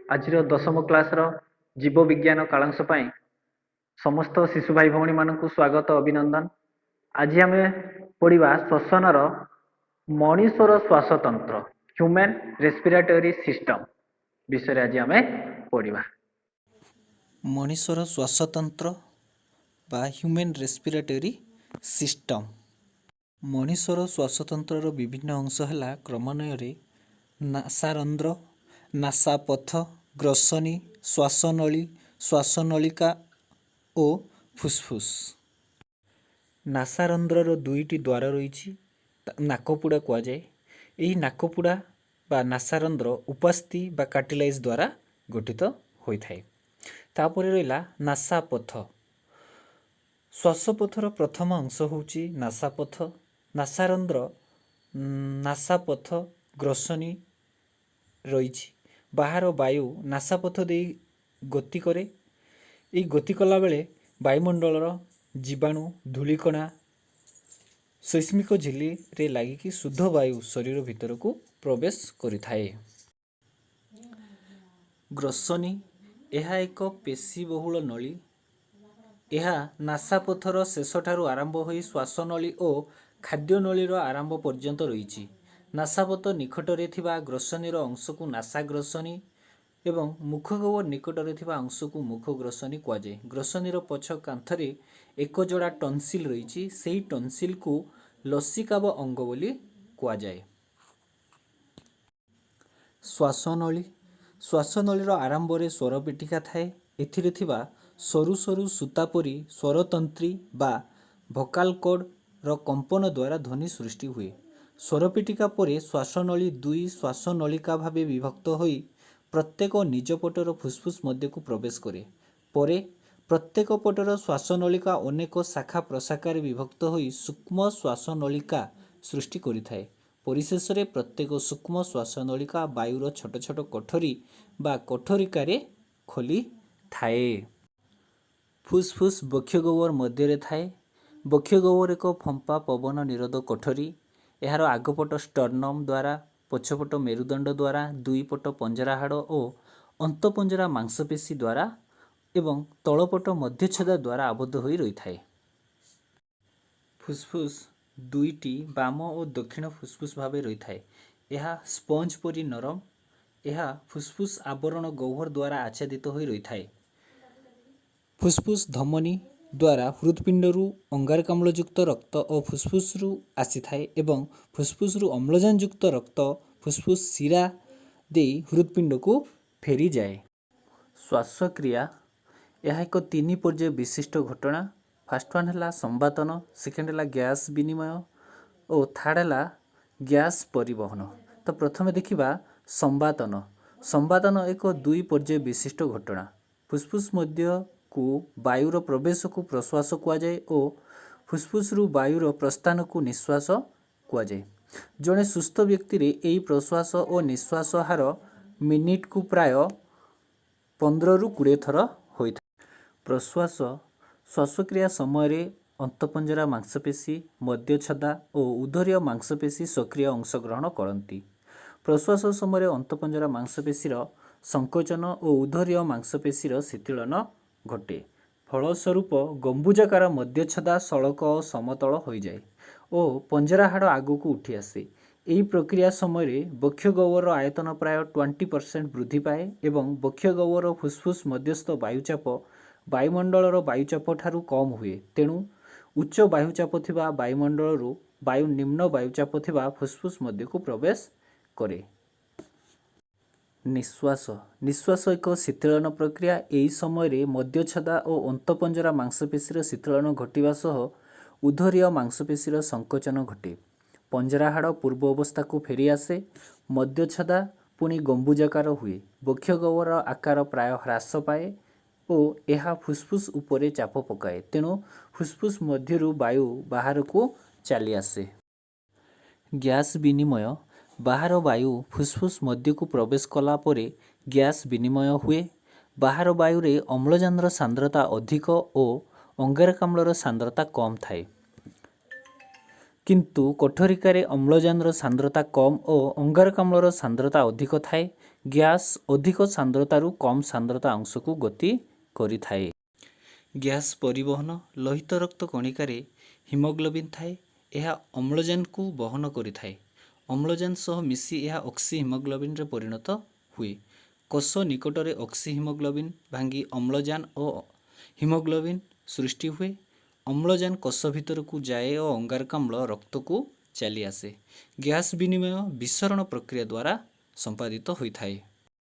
ଆଜିର ଦଶମ କ୍ଲାସର ଜୀବ ବିଜ୍ଞାନ କାଳାଂଶ ପାଇଁ ସମସ୍ତ ଶିଶୁ ଭାଇ ଭଉଣୀମାନଙ୍କୁ ସ୍ୱାଗତ, ଅଭିନନ୍ଦନ। ଆଜି ଆମେ ପଢ଼ିବା ଶ୍ୱସନର ମଣିଷର ଶ୍ୱାସତନ୍ତ୍ର, ହ୍ୟୁମାନ୍ ରେସ୍ପିରେଟୋରୀ ସିଷ୍ଟମ ବିଷୟରେ ଆଜି ଆମେ ପଢ଼ିବା। ମଣିଷର ଶ୍ୱାସତନ୍ତ୍ର ବା ହ୍ୟୁମାନ୍ ରେସ୍ପିରେଟୋରୀ ସିଷ୍ଟମ୍। ମଣିଷର ଶ୍ୱାସତନ୍ତ୍ରର ବିଭିନ୍ନ ଅଂଶ ହେଲା କ୍ରମାନ୍ୱୟରେ ନାସାରନ୍ଧ୍ର, ନାସାପଥ, ଗ୍ରସନୀ, ଶ୍ୱାସନଳୀ, ଶ୍ୱାସନଳିକା ଓ ଫୁସଫୁସ। ନାସାରନ୍ଧ୍ରର ଦୁଇଟି ଦ୍ୱାର ରହିଛି, ନାକପୁଡ଼ା କୁହାଯାଏ। ଏହି ନାକପୁଡ଼ା ବା ନାସାରନ୍ଧ୍ର ଉପାସ୍ଥି ବା କାର୍ଟିଲେଜ୍ ଦ୍ୱାରା ଗଠିତ ହୋଇଥାଏ। ତାପରେ ରହିଲା ନାସାପଥ। ଶ୍ୱାସପଥର ପ୍ରଥମ ଅଂଶ ହେଉଛି ନାସାପଥ। ନାସାରନ୍ଧ୍ର, ନାସାପଥ, ଗ୍ରସନୀ ରହିଛି। ବାହାର ବାୟୁ ନାସାପଥ ଦେଇ ଗତି କରେ। ଏହି ଗତି କଲାବେଳେ ବାୟୁମଣ୍ଡଳର ଜୀବାଣୁ, ଧୂଳିକଣା ଶ୍ଳେଷ୍ମିକ ଝିଲ୍ଲିରେ ଲାଗିକି ଶୁଦ୍ଧ ବାୟୁ ଶରୀର ଭିତରକୁ ପ୍ରବେଶ କରିଥାଏ। ଗ୍ରସନୀ, ଏହା ଏକ ପେଶୀବହୁଳ ନଳୀ। ଏହା ନାସାପଥର ଶେଷଠାରୁ ଆରମ୍ଭ ହୋଇ ଶ୍ୱାସନଳୀ ଓ ଖାଦ୍ୟନଳୀର ଆରମ୍ଭ ପର୍ଯ୍ୟନ୍ତ ରହିଛି। ନାସାପଥ ନିକଟରେ ଥିବା ଗ୍ରସନୀର ଅଂଶକୁ ନାସାଗ୍ରସନୀ ଏବଂ ମୁଖଗହ୍ୱର ନିକଟରେ ଥିବା ଅଂଶକୁ ମୁଖଗ୍ରସନୀ କୁହାଯାଏ। ଗ୍ରସନୀର ପଛ କାନ୍ଥରେ ଏକ ଯୋଡ଼ା ଟନସିଲ୍ ରହିଛି। ସେହି ଟନସିଲ୍କୁ ଲସିକାବ ଅଙ୍ଗ ବୋଲି କୁହାଯାଏ। ଶ୍ୱାସନଳୀ। ଶ୍ୱାସନଳୀର ଆରମ୍ଭରେ ସ୍ୱରପେଟିକା ଥାଏ। ଏଥିରେ ଥିବା ସରୁ ସରୁ ସୂତା ପରି ସ୍ୱରତନ୍ତ୍ରୀ ବା ଭୋକାଲ କର୍ଡ଼ର କମ୍ପନ ଦ୍ୱାରା ଧ୍ୱନି ସୃଷ୍ଟି ହୁଏ। ସ୍ୱରପେଟିକା ପରେ ଶ୍ୱାସନଳୀ ଦୁଇ ଶ୍ୱାସନଳିକା ଭାବେ ବିଭକ୍ତ ହୋଇ ପ୍ରତ୍ୟେକ ନିଜ ପଟର ଫୁସଫୁସ ମଧ୍ୟକୁ ପ୍ରବେଶ କରେ। ପରେ ପ୍ରତ୍ୟେକ ପଟର ଶ୍ୱାସନଳିକା ଅନେକ ଶାଖା ପ୍ରଶାଖାରେ ବିଭକ୍ତ ହୋଇ ସୂକ୍ଷ୍ମ ଶ୍ୱାସନଳିକା ସୃଷ୍ଟି କରିଥାଏ। ପରିଶେଷରେ ପ୍ରତ୍ୟେକ ସୂକ୍ଷ୍ମ ଶ୍ୱାସନଳିକା ବାୟୁର ଛୋଟ ଛୋଟ କୋଠରୀ ବା କୋଠରିକାରେ ଖୋଲିଥାଏ। ଫୁସଫୁସ ବକ୍ଷଗହ୍ୱର ମଧ୍ୟରେ ଥାଏ। ବକ୍ଷଗହ୍ୱର ଏକ ଫମ୍ପା ପବନ ନିରୋଧ କୋଠରୀ। ଏହାର ଆଗପଟ ଷ୍ଟର୍ନମ୍ ଦ୍ୱାରା, ପଛପଟ ମେରୁଦଣ୍ଡ ଦ୍ୱାରା, ଦୁଇ ପଟ ପଞ୍ଜରା ହାଡ଼ ଓ ଅନ୍ତଃପଞ୍ଜରା ମାଂସପେଶୀ ଦ୍ୱାରା ଏବଂ ତଳପଟ ମଧ୍ୟଚ୍ଛଦା ଦ୍ୱାରା ଆବଦ୍ଧ ହୋଇ ରହିଥାଏ। ଫୁସଫୁସ ଦୁଇଟି ବାମ ଓ ଦକ୍ଷିଣ ଫୁସଫୁସ ଭାବେ ରହିଥାଏ। ଏହା ସ୍ପଞ୍ଜ ପରି ନରମ। ଏହା ଫୁସଫୁସ ଆବରଣ ଗହ୍ୱର ଦ୍ୱାରା ଆଚ୍ଛାଦିତ ହୋଇ ରହିଥାଏ। ଫୁସଫୁସ ଧମନୀ ଦ୍ୱାରା ହୃଦପିଣ୍ଡରୁ ଅଙ୍ଗାରକାମ୍ଳଯୁକ୍ତ ରକ୍ତ ଓ ଫୁସଫୁସରୁ ଆସିଥାଏ ଏବଂ ଫୁସଫୁସରୁ ଅମ୍ଳଜାନଯୁକ୍ତ ରକ୍ତ ଫୁସଫୁସ ଶିରା ଦେଇ ହୃଦପିଣ୍ଡକୁ ଫେରିଯାଏ। ଶ୍ୱାସକ୍ରିୟା, ଏହା ଏକ ତିନି ପର୍ଯ୍ୟାୟ ବିଶିଷ୍ଟ ଘଟଣା। ଫାର୍ଷ୍ଟ ୱାନ୍ ହେଲା ସମ୍ବାତନ, ସେକେଣ୍ଡ ହେଲା ଗ୍ୟାସ୍ ବିନିମୟ ଓ ଥାର୍ଡ଼ ହେଲା ଗ୍ୟାସ୍ ପରିବହନ। ତ ପ୍ରଥମେ ଦେଖିବା ସମ୍ବାତନ। ସମ୍ବାତନ ଏକ ଦୁଇ ପର୍ଯ୍ୟାୟ ବିଶିଷ୍ଟ ଘଟଣା। ଫୁସଫୁସ ମଧ୍ୟକୁ ବାୟୁର ପ୍ରବେଶକୁ ପ୍ରଶ୍ୱାସ କୁହାଯାଏ ଓ ଫୁସଫୁସରୁ ବାୟୁର ପ୍ରସ୍ଥାନକୁ ନିଶ୍ୱାସ କୁହାଯାଏ। ଜଣେ ସୁସ୍ଥ ବ୍ୟକ୍ତିରେ ଏହି ପ୍ରଶ୍ୱାସ ଓ ନିଶ୍ୱାସ ହାର ମିନିଟକୁ ପ୍ରାୟ 15ରୁ 20 ଥର ହୋଇଥାଏ। ପ୍ରଶ୍ୱାସ। ଶ୍ୱାସକ୍ରିୟା ସମୟରେ ଅନ୍ତଃପଞ୍ଜରା ମାଂସପେଶୀ, ମଧ୍ୟଚ୍ଛଦା ଓ ଉଦରୀୟ ମାଂସପେଶୀ ସକ୍ରିୟ ଅଂଶଗ୍ରହଣ କରନ୍ତି। ପ୍ରଶ୍ୱାସ ସମୟରେ ଅନ୍ତଃପଞ୍ଜରା ମାଂସପେଶୀର ସଂକୋଚନ ଓ ଉଦରୀୟ ମାଂସପେଶୀର ଶିଥିଳନ ଘଟେ। ଫଳସ୍ୱରୂପ ଗମ୍ବୁଜାକାର ମଧ୍ୟଚ୍ଛଦା ସଳଖ ଓ ସମତଳ ହୋଇଯାଏ ଓ ପଞ୍ଜରା ହାଡ଼ ଆଗକୁ ଉଠିଆସେ। ଏହି ପ୍ରକ୍ରିୟା ସମୟରେ ବକ୍ଷଗହ୍ୱରର ଆୟତନ ପ୍ରାୟ 20% ବୃଦ୍ଧି ପାଏ ଏବଂ ବକ୍ଷଗହ୍ୱର ଓ ଫୁସଫୁସ ମଧ୍ୟସ୍ଥ ବାୟୁଚାପ ବାୟୁମଣ୍ଡଳର ବାୟୁଚାପ ଠାରୁ କମ୍ ହୁଏ। ତେଣୁ ଉଚ୍ଚ ବାୟୁଚାପ ଥିବା ବାୟୁମଣ୍ଡଳରୁ ବାୟୁ ନିମ୍ନ ବାୟୁଚାପ ଥିବା ଫୁସଫୁସ ମଧ୍ୟକୁ ପ୍ରବେଶ କରେ। ନିଶ୍ୱାସ। ନିଶ୍ୱାସ ଏକ ଶିଥିଳନ ପ୍ରକ୍ରିୟା। ଏହି ସମୟରେ ମଧ୍ୟଚ୍ଛଦା ଓ ଅନ୍ତଃପଞ୍ଜରା ମାଂସପେଶୀର ଶିଥିଳନ ଘଟିବା ସହ ଉଦରୀୟ ମାଂସପେଶୀର ସଂକୋଚନ ଘଟେ। ପଞ୍ଜରା ହାଡ଼ ପୂର୍ବ ଅବସ୍ଥାକୁ ଫେରିଆସେ। ମଧ୍ୟଚ୍ଛଦା ପୁଣି ଗମ୍ବୁଜାକାର ହୁଏ। ବକ୍ଷଗହ୍ୱରର ଆକାର ପ୍ରାୟ ହ୍ରାସ ପାଏ ଓ ଏହା ଫୁସଫୁସ ଉପରେ ଚାପ ପକାଏ। ତେଣୁ ଫୁସଫୁସ ମଧ୍ୟରୁ ବାୟୁ ବାହାରକୁ ଚାଲିଆସେ। ଗ୍ୟାସ୍ ବିନିମୟ। ବାହାର ବାୟୁ ଫୁସଫୁସ ମଧ୍ୟକୁ ପ୍ରବେଶ କଲା ପରେ ଗ୍ୟାସ୍ ବିନିମୟ ହୁଏ। ବାହାର ବାୟୁରେ ଅମ୍ଳଜାନର ସାନ୍ଦ୍ରତା ଅଧିକ ଓ ଅଙ୍ଗାରକାମ୍ଳର ସାନ୍ଦ୍ରତା କମ୍ ଥାଏ। କିନ୍ତୁ କୋଠରିକାରେ ଅମ୍ଳଜାନର ସାନ୍ଦ୍ରତା କମ୍ ଓ ଅଙ୍ଗାରକାମ୍ଳର ସାନ୍ଦ୍ରତା ଅଧିକ ଥାଏ। ଗ୍ୟାସ୍ ଅଧିକ ସାନ୍ଦ୍ରତାରୁ କମ୍ ସାନ୍ଦ୍ରତା ଅଂଶକୁ ଗତି କରିଥାଏ। ଗ୍ୟାସ୍ ପରିବହନ। ଲୋହିତ ରକ୍ତ କଣିକାରେ ହିମୋଗ୍ଲୋବିନ୍ ଥାଏ। ଏହା ଅମ୍ଳଜାନକୁ ବହନ କରିଥାଏ। ଅମ୍ଳଜାନ ସହ ମିଶି ଏହା ଅକ୍ସି ହିମୋଗ୍ଲୋବିନ୍ରେ ପରିଣତ ହୁଏ। କୋଷ ନିକଟରେ ଅକ୍ସି ହିମୋଗ୍ଲୋବିନ୍ ଭାଙ୍ଗି ଅମ୍ଳଜାନ ଓ ହିମୋଗ୍ଲୋବିନ୍ ସୃଷ୍ଟି ହୁଏ। ଅମ୍ଳଜାନ କୋଷ ଭିତରକୁ ଯାଏ ଓ ଅଙ୍ଗାରକାମ୍ଳ ରକ୍ତକୁ ଚାଲିଆସେ। ଗ୍ୟାସ୍ ବିନିମୟ ବିସରଣ ପ୍ରକ୍ରିୟା ଦ୍ୱାରା ସମ୍ପାଦିତ ହୋଇଥାଏ।